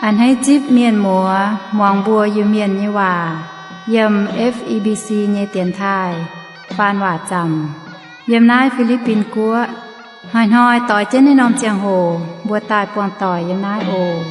A'hneiv zipv mienh muoz muangx mbuo Iu-Mienh nyei waac yiem F E B C nyei dienx taaih faan waac zaamc yiem naaiv Fi^li^bin Guoqv. Hnoi-hnoi doix jienv naaiv norm ziangh hoc mbuo daaih buangh doic yiem naaiv oc.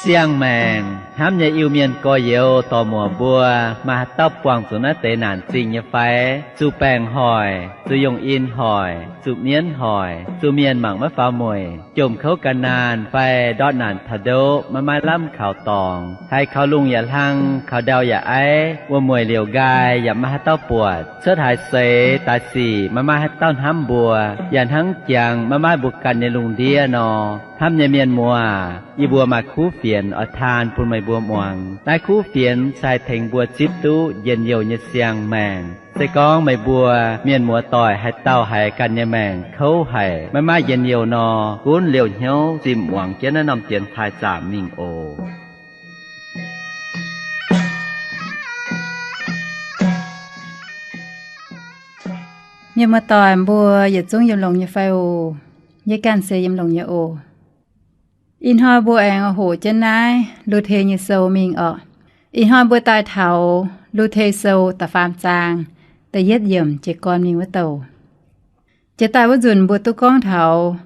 Siang-maengc hnamv nyei Iu-Mienh gorx-youz dorc-muoc mbuo, maaih haaix dauh buangh zuqc naaiv deix naanc zingh nyei fai? Zuqc baengc hoic, zuqc yongh in hoic, zuqc mienv hoic, zuqc mienh mangc maiv faaux mueic, jomc kouv gan naanh fai ndortv naanc taux ndoqv maiv maaih lamh kaux dorngx, haiz kaux lungh yaac hlang, kaux ndau yaac aiv, wuom-mueic liouc nqaai yaac maiv maaih haaix dauh buatc, cuotv haaix seix daaih sic maiv maaih haaix dauh hnamv mbuo, yaac hnangv jangx maiv maaih mbuo ganh nyei lungh ndiev nor. Hnamv nyei mienh muoz, yie mbuo maaih kuv fienx oix taan bun meih mbuo muangx. Naaiv kuv fienx se haih tengx mbuo zipv duqv njien-youh nyei siang-maengc. Se gorngv meih mbuo mienh muoz doic haaix dauh haiz ganh nyei maengc kouv haic, maiv maaih njien-youh nor, gunv liouh hnyouv zimh muangx jienv naaiv norm dienx taaih zaamc mingh oc. Mienh muoz doic mbuo yietc zungv yiem longx nyei fai oc? Yie ganh se yiem longx nyei oc. Ih hnoi mbuo aengx hoqc jienv naaiv Lu^te nyei sou mingh orqc. Ih hnoi mbuo daaih taux Lu^te sou da'faam zaang da'yietv yiemc jiez gorn mingh wuov douc. Jiex daaih wuov nzunc mbuo duqv gorngv taux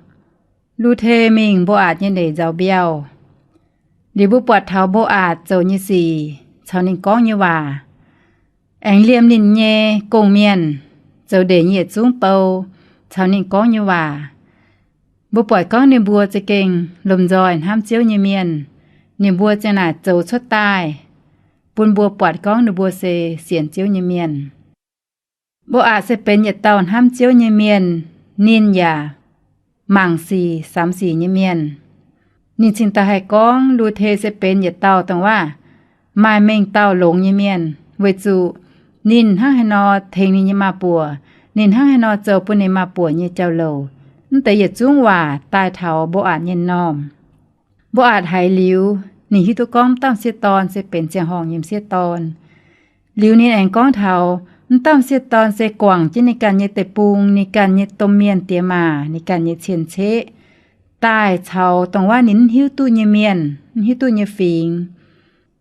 Lu^te mingh Mbo^aatc nyei ndeic nzaaux mbiauh. Liuz mbuo buatc taux Mbo^aatc zoux nyei sic caux ninh gorngv nyei waac. Aengx liemh ninh nyei gong-mienh, zoux ndeic nyei yietc zungv bou, caux ninh gorngv nyei waac. Mbuo buatc gorngv ninh mbuo za'gengh lomh nzoih hnamv Ziouv nyei mienh. Ninh mbuo ziang naaic zoux cuotv daaih bun mbuo buatc gorngv ninh mbuo se sienx Ziouv nyei mienh. Mbo^aatc se benx yietc dauh hnamv Ziouv nyei mienh. Ninh yaac mangc sic samx sic nyei mienh. Ninh cingx daaih haih gorngv Lu^te se benx yietc dauh dongh waac maaih mengh dauh longx nyei mienh, weic zuqc ninh hnangv haaix nor tengx ninh nyei maa-buoc, ninh hnangv haaix nor zoux bun ninh maa-buoc nyei jauv-louc. Mv deix yietc zungv waac daaih taux Mbo^aatc nyei m'normh. Mbo^aatc haiz liuz, ninh hiuv duqv gorngv m'dauh m'sieqv dorn se benx ziangh horngh nyei m'sieqv dorn. Liuz ninh aengx gorngv taux m'dauh m'sieqv dorn se guangc jienv ninh ganh nyei deic-bung, ninh ganh nyei domh mienh diex maac, ninh ganh nyei cien-ceqv, daaih caux dongh waac ninh mv hiuv duqv nyei mienh, mv hiuv duqv nyei fingx.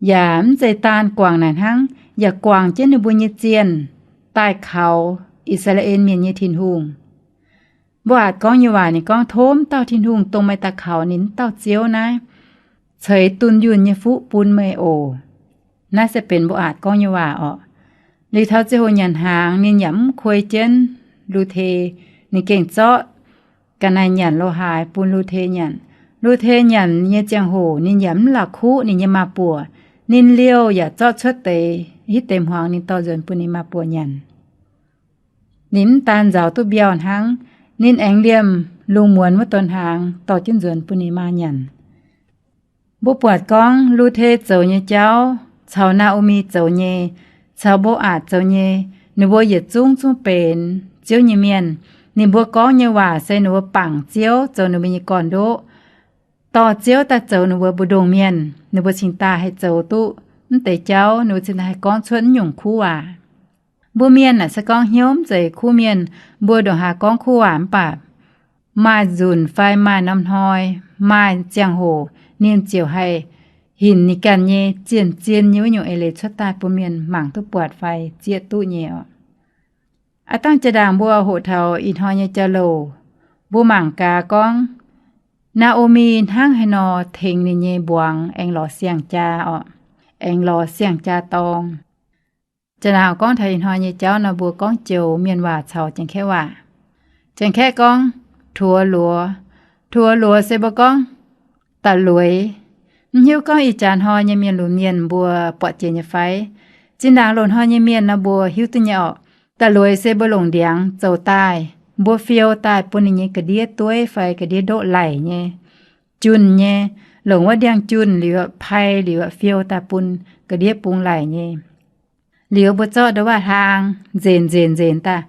Yaac mv zeiz daan guangc naaic hnangv, yaac guangc jienv ninh mbuo nyei zienh daaih kaux I^saa^laa^en Mienh nyei Tin-Hungh. Mbo^aatc gorngv nyei waac ninh gorngv, Tov m'dauh Tin-Hungh dongh meih daaih kaux ninh m'dauh Ziouv naaiv, ceix dunh yunh nyei fuqv bun meih oc. Naaiv se benx Mbo^aatc gorngv nyei waac orqc. Liuz taux ziangh hoc nyanc hnaangx ninh yaac mv kuei jienv Lu^te. Ninh gengh zorqv ga'naaiv nyanc lo haaix bun Lu^te nyanc. Lu^te nyanc nyei ziangh hoc ninh yaac mv la'kuqv ninh nyei maa-buoc. Ninh liouh yaac zorqv cuotv deix hitv deix hmuangx ninh dorh nzuonx bun ninh maa-buoc nyanc. Ninh mv daan nzaaux duqv mbiauh hnangv, ninh aengx liemh lungh muonz wuov donx hnaangx dorh jienv nzuonx bun ninh maa nyanc. Mbuo buatc gorngv Lu^te zoux nyei jauv caux Naa^o^mi zoux nyei, caux Mbo^aatc zoux nyei, ninh mbuo yietc zungv zungv benx Ziouv nyei mienh. Ninh mbuo gorngv nyei waac se ninh mbuo bangc Ziouv zoux ninh mbuo nyei gorn-ndoqv, dorh Ziouv daaih zoux ninh mbuo mbu'ndongx mienh. Ninh mbuo cingx daaih haih zoux duqv mv deix jauv, ninh mbuo cingx daaih haih gorngv cuotv mv nyungc kuv waac. Mbuo mienh naaic se gorngv hnyouv mv zeiz kuv mienh, mbuo ndongc haaix gorngv kuv waac mv baac maaih nzunc fai maaih norm hnoi, maaih ziangh hoc ninh ziouc haih hinc ninh ganh nyei zien-zien nyei wuov nyungc eix leiz cuotv daaih bun mienh mangc duqv buatc fai zieqv duqv nyei orqc. Aav dangh jaa-ndaangc mbuo hoqc taux ih hnoi nyei jauv-louc, mbuo mangc gaax gorngv Naa^o^mi hnangv haaix nor tengx ninh nyei mbuangz aengx lorz siang-jaa orqc, aengx lorz siang-jaa dorng. Jaa-ndaangc gorngv taux ih hnoi nyei jauv nor, mbuo gorngv joux mienh waac caux Janx-Kaeqv waac. Janx-Kaeqv gorngv tuoz luoz. Tuoz luoz se mbuo gorngv da'lueiz. Mv hiuv gorngv ih jaax hnoi nyei mienh lunx mienh mbuo buatc jiex nyei fai? Zinh ndaangc loz-hnoi nyei mienh nor mbuo hiuv duqv nyei orqc. Da'lueiz se mbuo longc ndiangx zoux daaih, mbuo fiou daaih bun ninh nyei ga'ndiev dueiv fai ga'ndiev ndoqv laic nyei, junh nyei, longc wuov ndiangx-junh liuz pai liuz fiou daaih bun ga'ndiev bungx laic nyei. Liuz mbuo zorqv nduov waac-hlaang nzenc nzenc nzenc daaih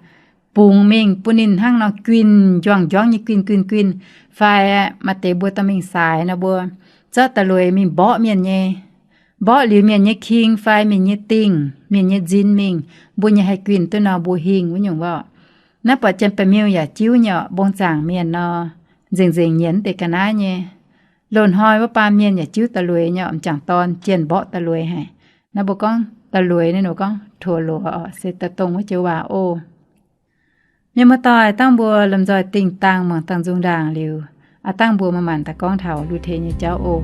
bungx mingh bun ninh hnangv nor guinh njuangc njuangv nyei guinh guinh guinh, fai maaih deix mbuo dorh mingh saaix nor mbuo zorqv da'lueiz mingh mborqv mienh nyei. Mborqv liuz mienh nyei king fai mienh nyei dingh, mienh nyei nzin mingh, mbuo nyei haih guinh duqv nor mbuo hingh wuov nyungc orqc. Naaiv buatc Janx-Baeqc Miuh yaac jiuv nyei orqc, mbong zaangc mienh nor, nzengc nzengc nyienz deix ga'naaiv nyei. Loz-hnoi wuov baan mienh yaac jiuv da'lueiz nyei orqc, m'jangc dorn jienh mborqv da'lueiz haic. Naaiv mbuo gorngv da'lueiz naaiv, ninh mbuo gorngv 陀螺 orqc, se daaih dongh wuov joux waac oc. Mienh muoz-doic, dangh mbuo lomh nzoih dingh dangh muangx dangh nzung ndaangc liuz, aav dangh mbuo maaih-maaih daaih gorngv taux Lu^te nyei jauv oc.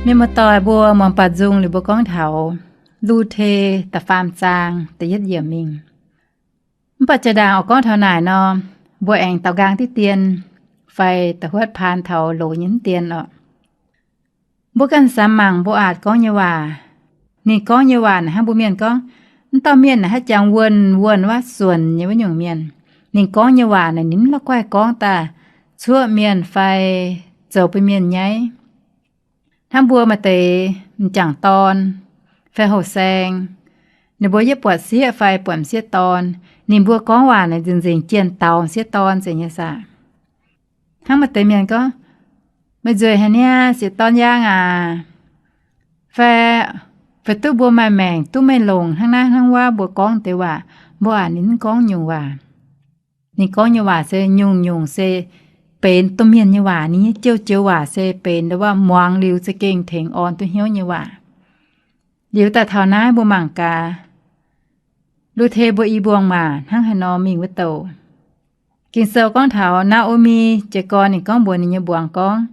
Mienh muoz-doic, mbuo muangx baac nzung liuz mbuo gorngv taux Lu^te da'faam zaang da'yietv yiemc mingh. Mv baac jaa-ndaangc oix gorngv taux naaic nor, mbuo aengx daaux nqaang diqv dien fai da'huotv paan taux loz nyei mv dien orqc. Mbuo ganh samx mangc mbuo aqc gorngv nyei waac. Ninh gorngv nyei waac naaic hnangv mbuo mienh gorngv, mv dauh mienh naaic haaix jangx wuonh wuonh wuov suonc nyei wuov nyungc mienh. Ninh gorngv nyei waac naaic ninh mv la'guaih gorngv daaih cuoqv mienh fai zoux bun mienh nyaiv. Hnangv mbuo maaih deix m'jangc dorn fai houh saeng, ninh mbuo yietv buatc sieqv fai buatc m'sieqv dorn, ninh mbuo gorngv waac naaic nzengc-nzengc jienh daux m'sieqv dorn zeiz nyei saah. Hnangv maaih deix mienh gorngv, meih nzueic haic niaa, sieqv dorn yaang aac, fai, fai duqv mbuo maaih maengc duqv meih longc hnangv naaiv hnangv wuov, mbuo gorngv deix waac, mbuo aqc ninh mv gorngv nyungc waac. Ninh gorngv nyei waac se nyungc-nyungc se benx domh mienh nyei waac. Ninh nyei joux-joux waac se benx ndo waac muangx liuz za'gengh tengx orn duqv hnyouv nyei waac. Liuz daaih taux naaiv mbuo mangc gaax, Lu^te mbuo i mbuangz maac hnangv haaix nor mingh wuov douh. Ging-Sou gorngv taux Naa^o^mi jiez gorn ninh gorngv mbuox ninh nyei mbuangz gorngv,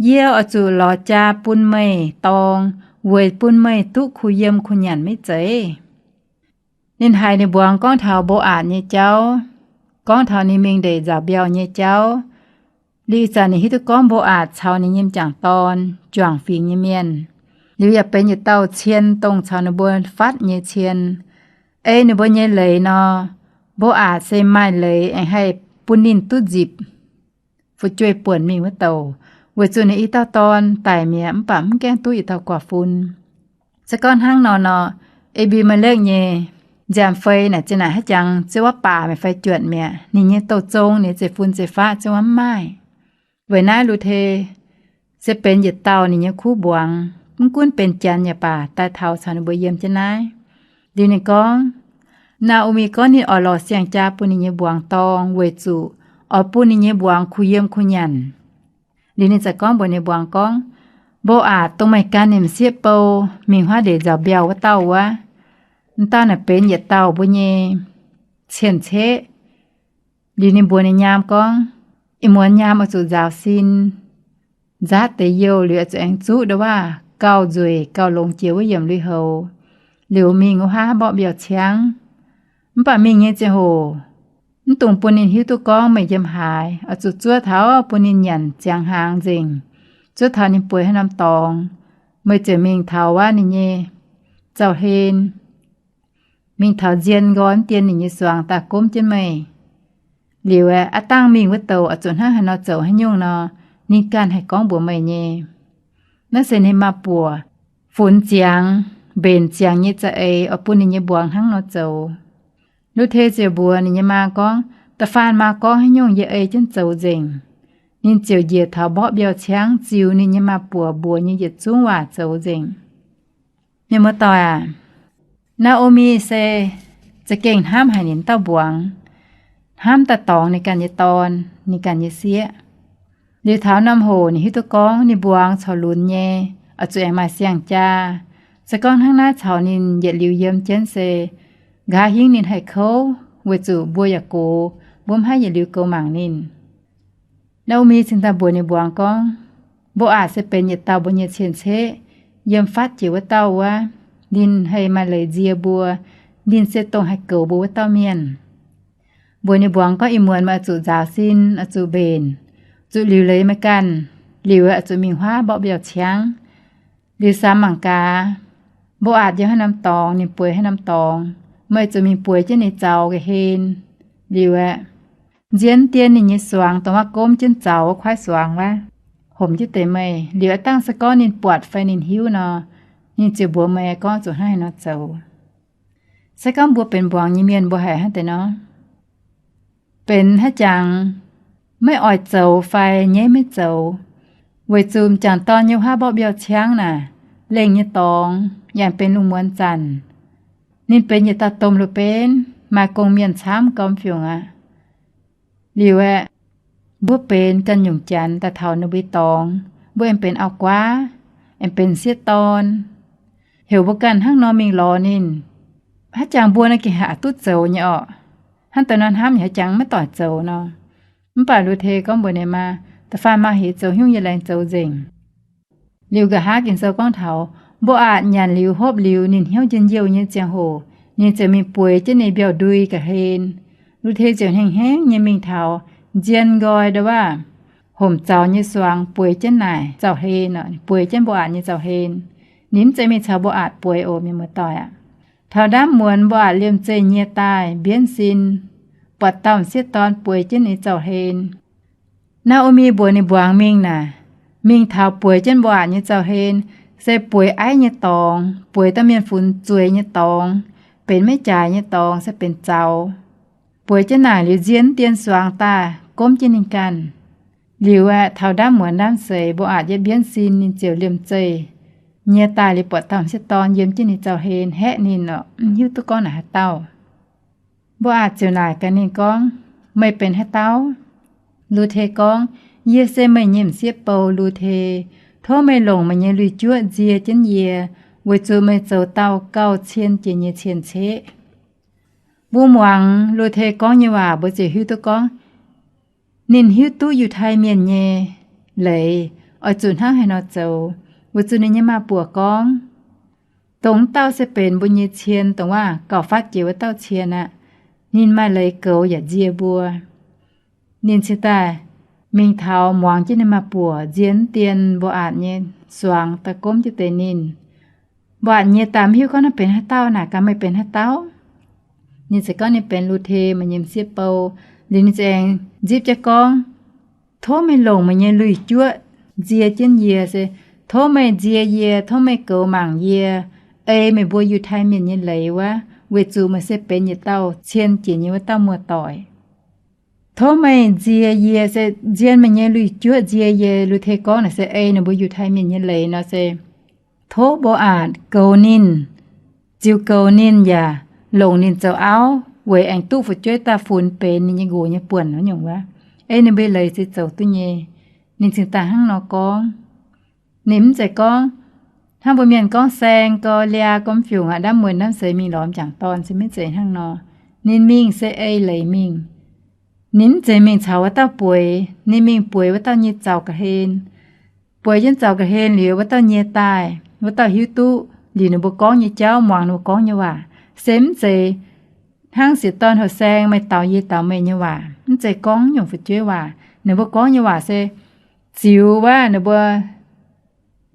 Yie oix zuqc lorz jaa bun meih dorng, weic bun meih duqv kuh yiem kuh nyanc maiv zeiz? Ninh haiz ninh mbuangz gorngv taux Mbo^aatc nyei jauv, gorngv taux ninh mingh ndeic nzaaux mbiauh nyei jauv. Liuz ih zanc ninh hiuv duqv gorngv Mbo^aatc caux ninh nyei m'jangc dorn juangc fingx nyei mienh, liuz yaac benx yietc dauh cien dongh caux ninh mbuo fatv nyei cien. Ei ninh mbuo nyei leiz nor, Mbo^aatc se maaih leiz aengx haih bun ninh duqv nzipc fu'jueiv buonc mingh wuov douh, weic zuqc ninh i dauh dorn daic mi'aqv mv baac mv gaengh duqv yietc dauh guaax fun. Se gorngv hnangv nor nor, E^mbi^me^lekv nyei nziaamv-fei naaic zinh naaic haaix jangx ziouc wuov baac mi'aqv fai juotc mi'aqv, ninh nyei douh zong, ninh nyei zeiv-fun zeiv-faqv ziouc wuov mv maaih. Weic naaiv Lu^te se benx yietc dauh ninh nyei kuv mbuangz, mv gunv benx janx yaac baac daaih taux caux ninh mbuo yiem jienv naaiv. Liuz ninh gorngv, Naa^o^mi gorngv ninh oix lorz siang-jaa bun ninh nyei mbuangz dorng weic zuqc oix bun ninh nyei mbuangz kuh yiem kuh nyanc. Liuz ninh ziouc gorngv mbuox ninh mbuangz gorngv, Mbo^aatc dongh meih gan ninh m'sieqv bou mingh huaav ndeic nzaaux mbiauh wuov dauh wuov, m'dauh naaic benx yietc dauh mbuo nyei cien-ceqv. Liuz ninh mbuox ninh nyaam gorngv, Ih muonz nyaam oix zuqc nzaaux sin, nzaatv deix youh liuz oix zuqc aengx zuqv ndo waac gauh nzueic gauh longx jiex wuov yiemc lui-houx, liuz mingh wuov haav mborqv mbiauh ciangv. Mv baac mingh nyei ziangh hoc mv dungx bun ninh hiuv duqv gorngv meih yiem haaix. Oix zuqc zuov taux bun ninh nyanc ziangx hnaangx nzengc, zuov taux ninh bueix haaix norm dorngx, meih ziouc mingh taux wuov ninh nyei zaux-hlen, mingh taux nzien nqoi mv dien ninh nyei suangx daaih gomv jienv meih. Liuz aeqv, aav dangh mingh wuov douc oix zuqc hnangv haaix nor zoux haaix nyungc nor, ninh ganh haih gorngv mbuox meih nyei. Naaiv se ninh maa-buoc funx ziangx, mbenc ziangx nyei za'eix oix bun ninh nyei mbuangz hnangv nor zoux. Lu^te ziouc mbuox ninh nyei maa gorngv, Da'faanh maa gorngv haaix nyungc yie ei jienv zoux nzengc. Ninh ziouc njiec taux mborqv mbiauh ciangv ziux ninh nyei maa-buoc mbuox nyei yietc zungv waac zoux nzengc. Mienh muoz-doic aac, Naa^o^mi se za'gengh hnamv haic ninh dauh mbuangz, hnamv daaih dorngx ninh ganh nyei dorn, ninh ganh nyei sieqv. Liuz taux norm hoc ninh hiuv duqv gorngv ninh mbuangz corc lunx nyei, oix zuqc aengx maaih siang-jaa. Se gorngv hnangv naaiv caux ninh yietc liuz yiem jienv se nqa'haav hingv ninh haih kouv, weic zuqc mbuo yaac gox, mbuo mv haih yietc liuz goux mangc ninh. Naa^o^mi cingx daaih mbuox ninh mbuangz gorngv, Mbo^aatc se benx yietc dauh mbuo nyei cien-ceqv, yiem fatv jiex wuov dauh wuov. Ninh haih maaih leiz nzie mbuo. Ninh se dongh haih goux mbuo wuov dauh mienh. Mbuox ninh mbuangz gorngv, Ih muonz meih oix zuqc nzaaux sin, oix zuqc mbenc, zuqc liuc leiz meih ganh, liuz oix zuqc mingh huaav mborqv mbiauh ciangv. Liuz samx mangc gaax, Mbo^aatc yiem haaix norm dorngx, ninh bueix haaix norm dorngx, meih zuqc mingh bueix jienv ninh zaux ga'hlen. Liuz aeqv, nzien dien ninh nyei suangx dongh wuov gomv jienv zaux wuov kuaaiv suangx wuov, homc jienv deix meih. Liuz aav dangh se gorngv ninh buatc fai ninh hiuv nor, ninh ziouc mbuox meih gorngv zuqc hnangv haaix nor zoux. Se gorngv mbuo benx mbuangz nyei mienh mbuo haiz hnangv deix nor, benx haaix jangx maiv oix zoux fai nyaiv maiv zoux, weic zuqc m'jangc dorn nyei huaav mborqv mbiauh ciangv naaic, lengh nyei dorngx yaac benx lungh muonz zanc. Ninh benx yietc dauh domh loz-benv, maaih gong-mienh camv gormx fiungc aqv. Liuz aeqv, mbuo benx ganh nyungc janx daaih taux ninh mbuo nyei dorngx, mbuo aengx benx auv-guaav, aengx benx sieqv dorn. Heuc mbuo ganh hnangv nor mingh lorz ninh, haaix jangx mbuo naaiv gengh haiz duqv zoux nyei orqc. Hnangv deix nor hnamv haaix jangx maiv doic zoux nor. Mv baac Lu^te gorngv mbuox ninh maa, Da'faanh maa heix zoux haaix nyungc yie laengz zoux nzengc. Liuz nqa'haav Ging-Sou gorngv taux, Mbo^aatc nyanc liuz hopv liuz, ninh hnyouv njien-youh nyei ziangh hoc, ninh ziouc mingh bueix jienv ninh mbiauh ndui ga'hlen. Lu^te ziouc hnengv-hnengv nyei mingh taux nzien nqoi ndo waac homc zaux nyei suangx bueix jienv naaic zaux-hlen, bueix jienv Mbo^aatc nyei zaux-hlen. Ninh mv zeiz mingh caux Mbo^aatc bueix oc, mienh muoz-doic aac. Taux ndaamv muonz Mbo^aatc liemh zeih nyie daaih mbienv sin, buatc dauh m'sieqv dorn bueix jienv ninh zaux-hlen. Naa^o^mi mbuox ninh mbuangz mingh naaic, mingh taux bueix jienv Mbo^aatc nyei zaux-hlen, se bueix aiv nyei dorngx, bueix dauh mienh funx zueiz nyei dorngx, benx maiv jaaix nyei dorngx se benx zaux. Bueix jienv naaic liuz nzien dien suangx daaih gomv jienv ninh ganh. Liuz aeqv, taux ndaamv muonz ndaamv seix Mbo^aatc yiem mbienv sin, ninh ziouc liemh zeih nyie daaih liuz buatc dauh m'sieqv dorn yiem jienv ninh zaux-hlen haeqv ninh orqc, mv hiuv duqv gorngv naaic haaix dauh. Mbo^aatc ziouc naaic gaax ninh gorngv, Meih benx haaix dauh? Lu^te gorngv, Yie se meih nyei m'sieqv bou, Lu^te. Tov meih longc meih nyei lui-juoqv nzie jienv yie, weic zuqc meih zoux dauh gauh cien jiex nyei cien-ceqv. Mbuo muangx Lu^te gorngv nyei waac, mbuo ziouc hiuv duqv gorngv ninh hiuv duqv Yiutai Mienh nyei leiz oix zuqc hnangv haaix nor zoux, weic zuqc ninh nyei maa-buoc gorngv, dongh wuov dauh se benx mbuo nyei cien, dongh waac gauh fatv jiex wuov dauh cien aqv. Ninh maaih leiz goux yaac nzie mbuo. Ninh cingx daaih mingh taux muangx jienv ninh maa-buoc nzie wuov dien Mbo^aatc nyei suangx daaih gomv jienv deix ninh. Mbo^aatc nyie daaih mv hiuv gorngv naaiv benx haaix dauh, naaic gaax, Meih benx haaix dauh? Ninh ziouc gorngv ninh benx Lu^te, meih nyei m'sieqv bou. Liuz ninh ziouc aengx nzipv jienv gorngv, Tov meih longc meih nyei lui-juoqv nzie jienv yie, se tov meih nzie yie, tov meih goux mangc yie, ei meih mbuo Yiutai Mienh nyei leiz wuov, weic zuqc meih se benx yietc dauh cien jiex nyei wuov dauh muoz-doic. Tov meih nzie yie, se nzie meih nyei lui-juoqv nzie yie. Lu^te gorngv naaic se ei ninh mbuo Yiutai Mienh nyei leiz nor se, tov Mbo^aatc goux ninh, ziux goux ninh yaac longc ninh zoux auv, weic aengx duqv fu'jueiv daaih funx benx ninh nyei nqox nyei buonc wuov nyungc wuov. Ei ninh mbuo leiz se zoux duqv nyei. Ninh cingx daaih hnangv nor gorngv. Ninh mv zeiz gorngv hnangv mbuo mienh gorngv saeng gau, liaa gau, mv fiungc aqv, ndamv mueiz ndamv seix mingh lorz m'jangc dorn, se mv zeiz hnangv nor. Ninh mingh se ei leiz mingh. Ninh mv zeiz mingh caux wuov dauh bueix, ninh mingh bueix wuov dauh nyei zaux ga'hlen. Bueix jienv zaux ga'hlen liuz, wuov dauh nyie daaih, wuov dauh hiuv duqv liuz ninh mbuo gorngv nyei jauv, muangx ninh mbuo gorngv nyei waac, se mv zeiz hnangv sieqv dorn hoh saeng meih daux yie daux meih nyei waac, mv zeiz gorngv nyungc fu'jueiv waac. Ninh mbuo gorngv nyei waac se ziux wuov ninh mbuo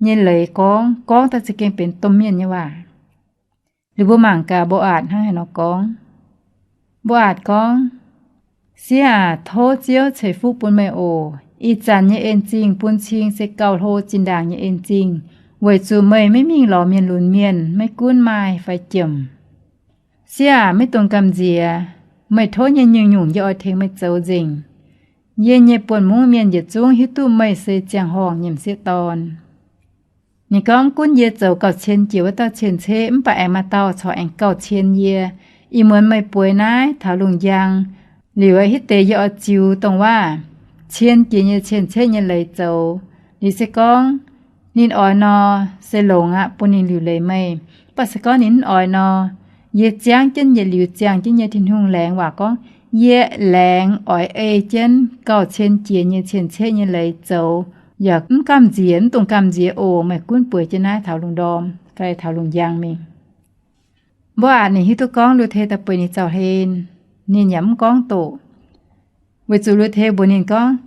nyei leiz gorngv, gorngv daaih za'gengh benx domh mienh nyei waac. Liuz mbuo mangc gaax Mbo^aatc hnangv haaix nor gorngv. Mbo^aatc gorngv, Sieqv aac, tov Ziouv ceix fuqv bun meih oc. Ih zanc nyei en-zingh bun cing se gauh hlo zinh ndaangc nyei en-zingh, weic zuqc meih maiv mingh lorz mienh lunx mienh, maiv gunv maaih fai jomc. Sieqv aac, maiv dungx gamh nziex. Meih tov nyei nyungc-nyungc yie oix tengx meih zoux nzengc. Yie nyei buonv mungv mienh yietc zungv hiuv duqv meih se ziangh horngh nyei m'sieqv dorn. Ninh gorngv, Mv gunv yie zoux gauh cien jiex wuov dauh cien-ceqv, mv baac aengx maaih dauh corc aengx gauh cien yie. Ih muonz meih bueix naaiv taux lungh njang, liuz hitv deix yie oix ziux dongh waac cien jiex nyei cien-ceqv nyei leiz zoux. Liuz se gorngv ninh oix nor, se longx aqv, bun ninh liuc leiz meih. Mv baac se gorngv ninh mv oix nor, yie ziangv jienv yietc liuz ziangh jienv nyei Tin-Hungh laengz waac gorngv, yie laengz oix ei jienv gauh cien jiex nyei cien-ceqv nyei leiz zoux, yaac mv gamh nziex, mv dungx gamh nziex oc. Meih gunv bueix jienv naaiv taux lungh ndorm fai taux lungh njang mingh. Mbo^aatc ninh hiuv duqv gorngv Lu^te daaih bueix ninh zaux hlen, ninh yaac mv gorngv doqc, weic zuqc Lu^te mbuox ninh gorngv,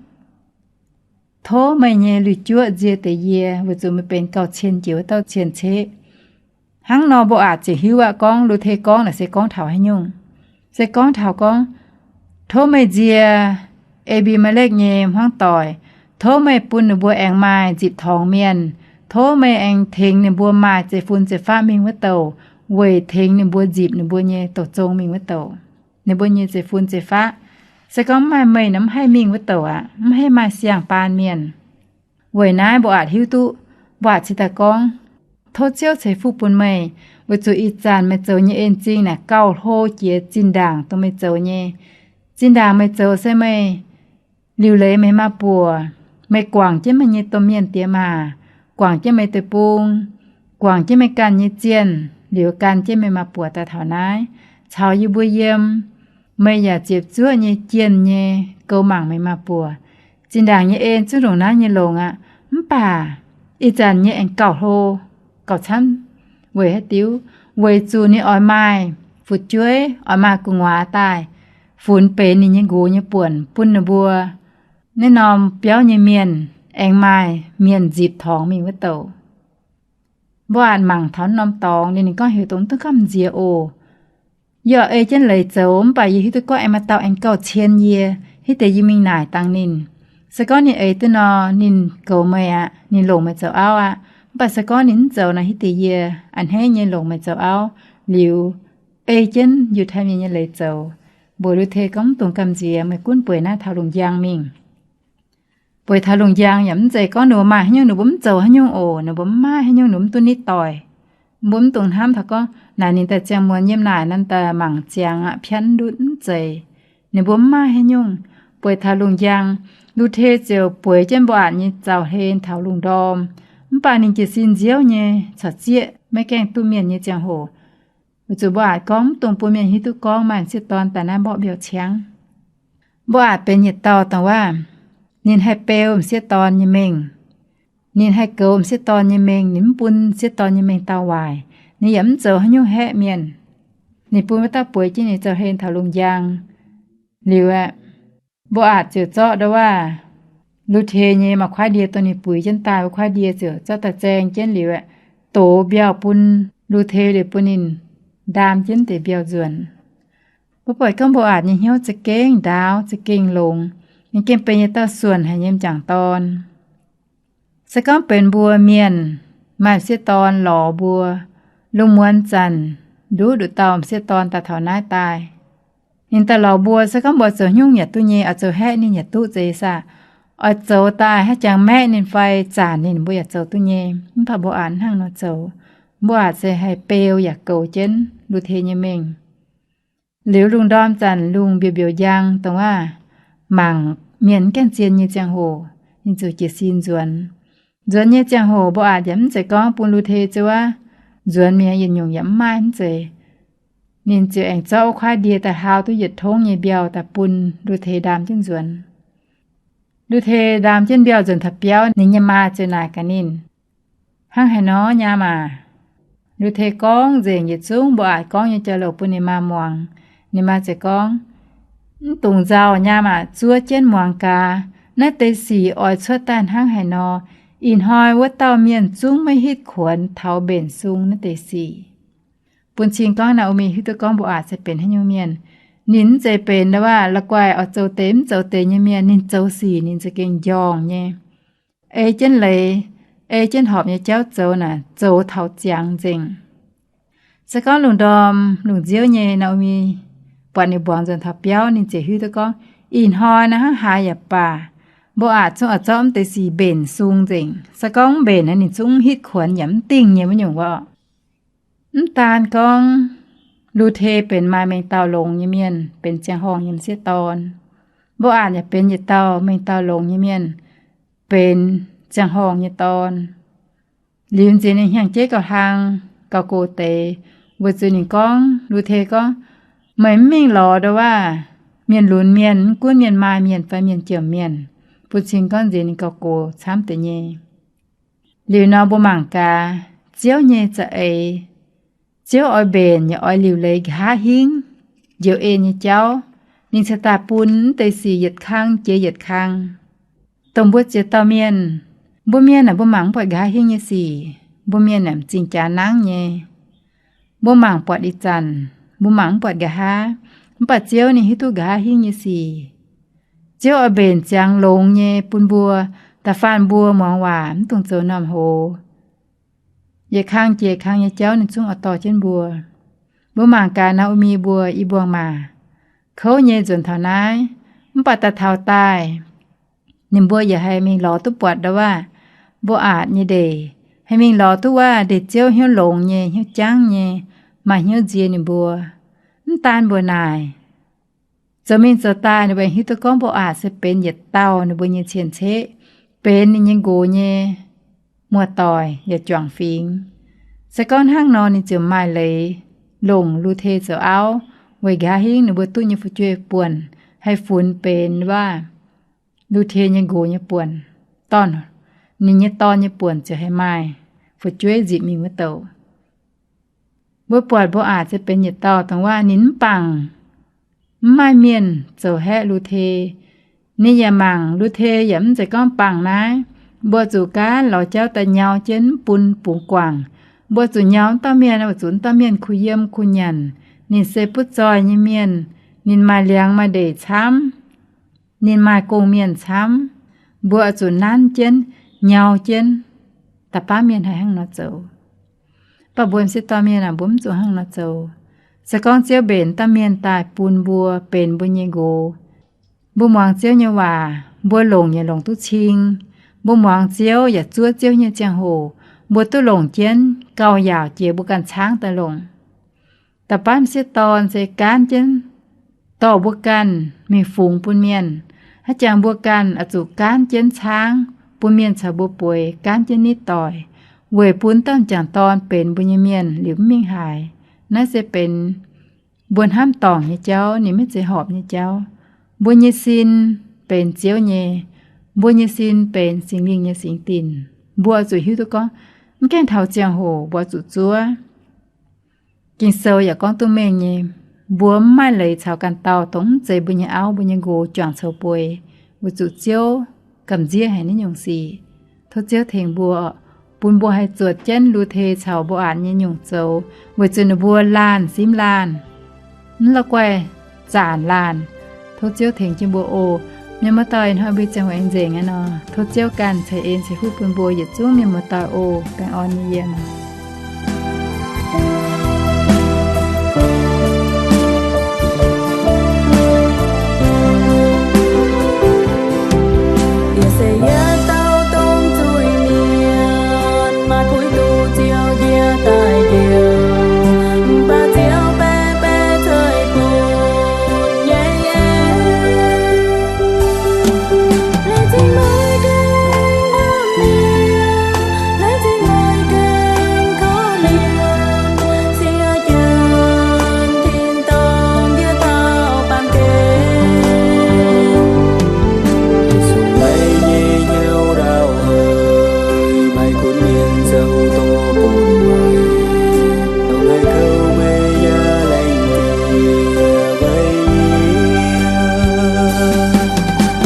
Tov meih nyei lui-juoqv nzie deix yie, weic zuqc meih benx gauh cien jiex wuov dauh cien-ceqv. Hnangv nor Mbo^aatc ziouc hiuv aqv gorngv Lu^te gorngv naaic se gorngv taux haaix nyungc. Se gorngv taux gorngv, Tov meih nzie E^mbi^me^lekv nyei hmuangv doic. Tov meih bun ninh mbuo aengx maaih nzipc torngx mienh. Tov meih aengx tengx ninh mbuo maaih zeiv-fun zeiv-faqv mingh wuov douc, weic tengx ninh mbuo nzipc ninh mbuo nyei douh zong mingh wuov douc, ninh mbuo nyei zeiv-fun zeiv-faqv. Se gorngv mv maaih meih nor, mv haih mingh wuov douc aqv. Mv haih maaih siang-baan mienh. Weic naaiv Mbo^aatc hiuv duqv, Mbo^aatc cingx daaih gorngv, Tov Ziouv ceix fuqv bun meih, weic zuqc ih zanc meih zoux nyei en-zingh naaic gauh hlo jiex zinh ndaangc dongh meih zoux nyei. Zinh ndaangc meih zoux se meih liuc leiz meih maa-buoc, meih guangc jienv meih nyei domh mienh diex maac, guangc jienv meih deic-bung, guangc jienv meih ganh nyei zienh, liuz gan jienv meih maa-buoc daaih taux naaiv caux yie mbuo yiem. Meih yaac ziepc zuoqv nyei jienh nyei goux mangc meih maa-buoc. Zinh ndaangc nyei en zungv ndongc naaiv nyei longx aqv. Mv baac ih zanc nyei aengx gauh hlo, gauh camv. Weic haaix diuc? Weic zuqc ninh oix maaih fu'jueiv, oix maaih gu'nguaaz daaih funx benx ninh nyei nqox nyei buonc bun ninh mbuo naaiv norm biauv nyei mienh aengx maaih mienh nzipc torngx mingh wuov douc. Mbo^aatc mangc taux norm dorngx ninh, ninh gorngv, Heuc dongh mv duqv gamh nziex oc. Yie oix ei jienv leiz zoux, mv baac yie hiuv duqv gorngv aengx maaih dauh aengx gauh cien yie. Hitv deix yie mingh naaic dangx ninh. Se gorngv ninh eix duqv nor, ninh goux meih aqv, ninh longc meih zoux auv aqv. Mv baac se gorngv ninh mv zoux nor, hitv deix yie a'hneiv nyei longc meih zoux auv liuz, ei jienv Yiutai Mienh nyei leiz zoux. Mbuox Lu^te gorngv, Mv dungx gamh nziex, meih gunv bueix naaiv taux lungh njang mingh. Bueix taux lungh njang yaac mv zeiz gorngv ninh mbuo maaih haaix nyungc ninh mbuo mv zoux haaix nyungc oc. Ninh mbuo mv maaih haaix nyungc, ninh mbuo mv duqv nitv doic. Mbuo mv dungx hnamv taux gorngv naaic ninh daaih ziangh muonz yiem naaic nor daaih mangc ziangx aqv, pianv ndutv, mv zeiz. Ninh mbuo mv maaih haaix nyungc. Bueix taux lungh njang, Lu^te ziouc bueix jienv Mbo^aatc nyei zaux-hlen taux lungh ndorm. Mv baac ninh jiez sin nziouv nyei, caux zieqv maiv gaengh duqv mienh nyei ziangh hoc, weic zuqc Mbo^aatc gorngv, Mv dungx bun mienh hiuv duqv gorngv maaih m'sieqv dorn daaih naaiv mborqv mbiauh ciangv. Mbo^aatc benx yietc dauh dongh waac, ninh haih beu m'sieqv dorn nyei mengh. Ninh haih goux m'sieqv dorn nyei mengh, ninh mv bun m'sieqv dorn nyei mengh dauh waaic. Ninh yaac mv zoux haaix nyungc haeqv mienh. Ninh bun wuov dauh bueix jienv ninh zaux-hlen taux lungh njang. Liuz aeqv, Mbo^aatc ziouc zorqv ndau waac Lu^te nyei maaih kuaaiv ndie, dongh ninh buix jienv daaih wuov kuaaiv ndie ziouc zorqv daaih zaeng jienv liuz aeqv, dox mbiauh bun Lu^te liuz bun ninh ndaam jienv deix mbiauh nzuonx. Mbuo buatc gorngv Mbo^aatc nyei hnyouv za'gengh ndaauv, za'gengh longx. Ninh gengh benx yietc dauh suonc haic nyei m'jangc dorn. Se gorngv benx mbuo mienh maaih m'sieqv dorn lorz mbuo, lungh muonz zanc nduqc nduqc dauh m'sieqv dorn daaih taux naaiv daaih, ninh daaih lorz mbuo, se gorngv mbuo zoux haaix nyungc yaac duqv nyei, oix zoux haeqv ninh yaac duqv zeiz saah. Oix zoux daaih haaix jangx maeqv ninh fai zaanc ninh, mbuo yaac zoux duqv nyei. Mv baac Mbo^aatc hnangv nor zoux. Mbo^aatc se haih beu yaac goux jienv Lu^te nyei mengh. Liuz lungh ndorm zanc lungh mbiouh mbiouh njang dongh waac mangc mienh mv gaengh zien nyei ziangh hoc, ninh ziouc jiez sin nzuonx. Nzuonx nyei ziangh hoc Mbo^aatc yaac mv zeiz gorngv bun Lu^te ziouc aav nzuonx mi'aqv, yietc nyungc yaac mv maaih mv zeiz. Ninh ziouc aengx zorqv wuov kuaaiv ndie daaih hlaau duqv yietc tongv nyei mbiauh daaih bun Lu^te ndaam jienv nzuonx. Lu^te ndaam jienv mbiauh nzuonx taux biauv, ninh nyei maa ziouc naaic gaax ninh, Hnangv haaix nor, nyaam aac? Lu^te gorngv nzengc yietc zungv Mbo^aatc gorngv nyei jauv-louc bun ninh maa muangx. Ninh maa ziouc gorngv, Mv dungx nzauh, nyaam aac. Zuov jienv muangx gaax, naaiv deix sic oix cuotv daaih hnangv haaix nor. Ih hnoi wuov dauh mienh zungv maiv hitv kuonx taux mbenc sung naaiv deix sic. Bun cing gorngv Naa^o^mi hiuv duqv gorngv Mbo^aatc se benx haaix nyungc mienh. Ninh mv zeiz benx ndau waac la'guaih oix zoux deix mv zoux deix nyei mienh. Ninh zoux sic ninh za'gengh njorngh nyei, ei jienv leiz, ei jienv horpc nyei jauv zoux naaic, zoux taux ziangx nzengc. Se gorngv lungh ndorm lungh nziouv nyei Naa^o^mi buatc ninh mbuangz nzuonx taux biauv, ninh ziouc hiuv duqv gorngv, Ih hnoi naaiv hnangv haaix yaac baac, Mbo^aatc zungv oix zorqv mv deix sic mbenc sung nzengc. Se gorngv mv mbenc naaic, ninh zungv mv hitv kuonx yaac mv dingh nyei wuov nyungc orqc. Mv daan gorngv Lu^te benx maaih mengh dauh longx nyei mienh, benx ziangh horngh nyei m'sieqv dorn, Mbo^aatc yaac benx yietc dauh mengh dauh longx nyei mienh, benx ziangh horngh nyei dorn. Liuz nziex ninh hnyangx-jeiv gauh hlang, gauh gox deix, weic zuqc ninh gorngv, Lu^te gorngv, Meih mv mingh lorz ndau waac mienh lunx mienh, mv gunv mienh maaih mienh fai mienh jomc mienh. Bun cing gorngv nziex ninh gauh gox camv deix nyei. Liuz nor mbuo mangc gaax, Ziouv nyei za'eix, Ziouv oix mbenc yaac oix liuc leiz nqa'haav hingv njoux en nyei jauv. Ninh cingx daaih bun mv deix sic yietc kang jiex yietc kang. Dongh mbuo ziex dauh mienh, mbuo mienh aeqv, mbuo mangc mv buatc nqa'haav hingv nyei sic. Mbuo mienh aeqv, m'zing jaax nangv nyei. Mbuo mangc buatc ih zanc, mbuo mangc mv buatc nqa'haav. Mv baac Ziouv ninh hiuv duqv nqa'haav hingv nyei sic. Ziouv oix mbenc ziangx longx nyei bun mbuo, da'faanh mbuo muangx waac, mv dungx zoux norm hoz. Yietc kang jiex kang nyei jauv ninh zungv oix dorh jienv mbuo. Mbuo mangc gaax Naa^o^mi mbuo i mbuangz-maac, kouv nyei nzuonx taux naaiv, mv baac daaih taux daaih, ninh mbuo yaac haih mingh lorz duqv buatc ndau waac Mbo^aatc nyei ndeic, haih mingh lorz duqv waac ndeic-ziouv hnyouv longx nyei, hnyouv jangv nyei, maaih hnyouv nzie ninh mbuo. Mv daan mbuox naaic, zoux mingh zoux daaih ninh mbuo hiuv duqv gorngv Mbo^aatc se benx yietc dauh ninh mbuo nyei cien-ceqv, benx ninh nyei nqox nyei muoz-doic yaac juangc fingx. Se gorngv hnangv nor ninh ziouc maaih leiz longc Lu^te zoux auv, weic nqa'haav hingv ninh mbuo duqv nyei fu'jueiv buonc, haih funx benx waac Lu^te nyei nqox nyei buonc, dorn, ninh nyei dorn nyei buonc ziouc haih maaih fu'jueiv nzipc mingh wuov douc. Mbuo buatc Mbo^aatc se benx yietc dauh dongh waac ninh mv bangc, mv maaih mienh zoux haeqv Lu^te. Ninh yaac mangc Lu^te yaac mv zeiz gorngv bangc naaiv. Mbuo zuqc gaanv lorz jauv daaih nyau jienv mv bun bungx guangc. Mbuo zuqc nyau mv dauh mienh, mbuo zuqc mv dauh mienh kuh yiem kuh nyanc. Ninh se butv zoih nyei mienh. Ninh maaih liangx maaih ndeic camv. Ninh maaih gong-mienh camv. Mbuo zuqc nanv jienv, nyau jienv. Da'faanh mienh haih hnangv nor zoux. Mv baac mbuo m'sieqv dorn mienh aah, mbuo mv zuqc hnangv nor zoux. Se gorngv Ziouv mbenc dauh mienh daaih bun mbuo benx mbuo nyei nqox, mbuo muangx Ziouv nyei waac, mbuo longc nyei longc duqv cing. Mbuo muangx Ziouv yaac zuov Ziouv nyei ziangh hoc, mbuo duqv longc jienv gauh yaauc jiex mbuo ganh caangv daaih longc. Da'faanh m'sieqv dorn se gaanv jienv dorh mbuo ganh mingh fungx bun mienh. Haaix jangx mbuo ganh oix zuqc gaanv jienv caangv bun mienh caux mbuo bueix, gaanv jienv nitv doic, weic bun dauh m'jangc dorn benx mbuo nyei mienh liuz mv mingh haaix. Naaiv se benx mbuo hnamv dorngc nyei jauv, ninh maiv zeiz horpc nyei jauv. Mbuo nyei sin benx Ziouv nyei. Mbuo nyei sin benx Singx Lingh nyei singx dinc. Mbuo oix zuqc hiuv duqv gorngv, mv gaengh taux ziangh hoc mbuo oix zuqc zuov. Ging-Sou yaac gorngv duqv mengh nyei, mbuo mv maaih leiz caux ganh dauh dongh mv zeiz mbuo nyei auv, mbuo nyei nqox juangc coux bueix, weic zuqc Ziouv gamh nziev haic naaiv nyungc sic. Tov Ziouv tengx mbuo, bun mbuo haih zuotc jienv Lu^te caux Mbo^aatc nyei nyungc zoux, weic zuqc ninh mbuo laanh simv laanh, mv la'guaih zaanc laanh. Tov Ziouv tengx jienv mbuo oc. Mienh muoz-doic, hnoi mbuo ziangh hoc aengx nzengc aqv nor, tov Ziouv ganh ceix en ceix fuqv bun mbuo yietc zungv mienh muoz-doic oc. Baengh orn nyei yiem. Yie se yietc dauh dongh zuiz-mienh, maaih puix duqv Ziouv yie daaih njoux, mv baac Ziouv baeqc baeqc cuotv bun yie. Laengz zingh maaih gaengh hnamv yie, laengz zingh maaih gaengh korv-lienh, siec jienv tin-dorngh ndiev taux baamh gen. Yesu, meih nyei hnyouv ndau haic, maaih gunv mienh zoux dorh bun meih, dongh haih kouv meih yaac laengz diex weic yie.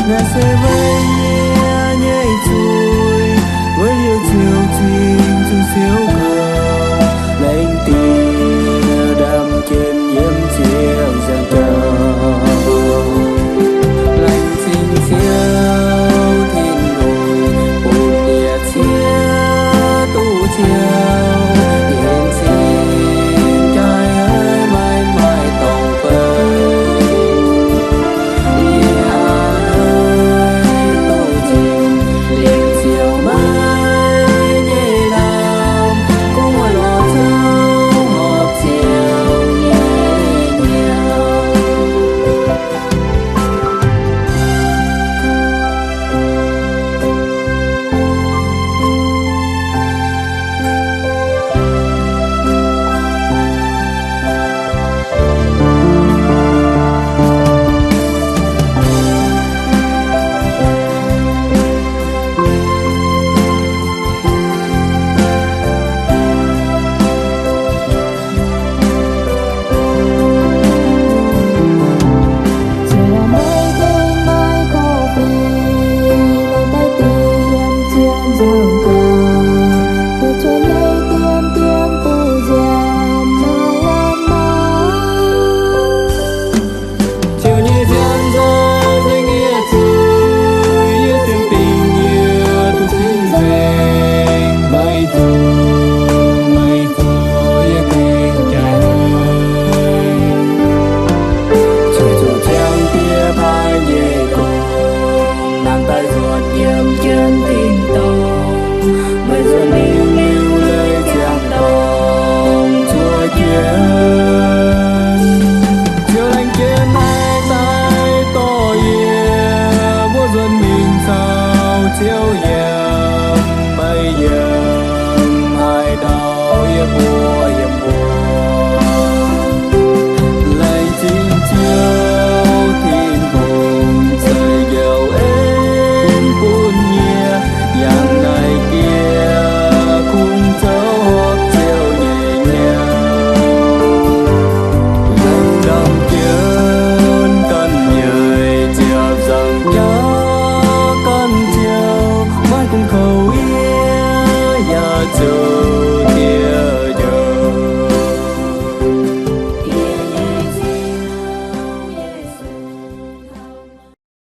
Naaiv se weic yie nyei zuiz, weic yie Ziouv zingh zuqc siouc gauh, laengz diex ndamv jienv yiem Ziouv nzangc jauv. Laengz zingh Ziouv Tin-Hungh bun yie ciev duqv Ziouv nyei sin jaaix, maiv maaih dorngx beuv. Yie a'hneiv duqv Tin-Hungh lingc Ziouv meih nyei lamh, kungx lorz Ziouv horpc Ziouv nyei hnyouv. Ziouv aac, meih gengh maaih korv-fiqv, meih daaih diemv zien nzangc